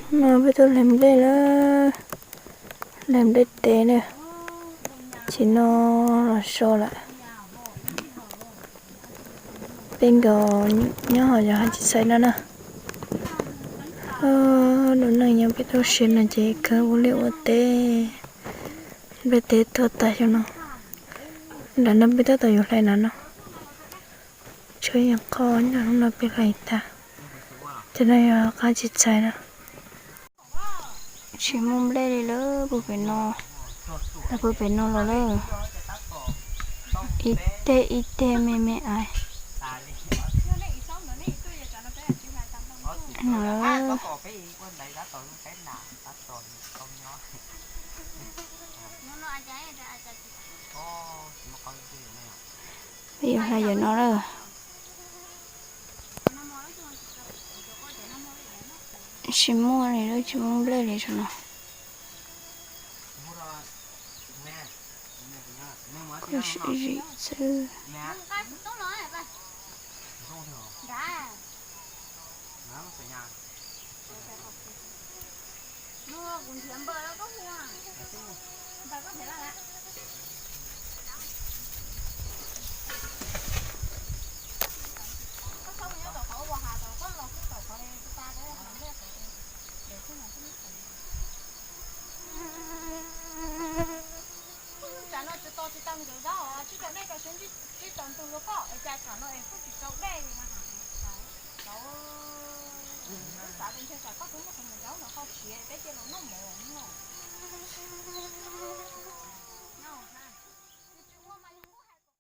No peb tuaj hle nplej lawm, hle nplej teb na, tsis no los so lawm. Peb nkaus nyob hauv yog hais tsis txhais no na. Lub neej nyob peb tuaj sia no ces kawg ua liaj ua teb, nplej teb tuag tag xyoo no. Nram no peb tab tom yuav hlais na no. Tshuav yeej qhov ntawm no peb hlais tag, ces no yog qab tsis txhais na. Tsis muaj nplej li lawm, puag pem no, lawv puag pem no los lawm. Ib teg ib teg me me ais. No lawm. Peb yuav hlais yam no lawm. Tsis muaj li lawm, tsis muaj nplej li saum no. Kuj sim zim xwb. Tsam no tsis tau tsis tau nkawd zaub os, tsis tau nej tau seb tsis tau ntug rau koj es cas tsam no es kuj tsis tau dej li na. Tau, lub xav tias ntshe tsam koj twb muab qhov mus zaub no koj siav peb cia los noj mov no.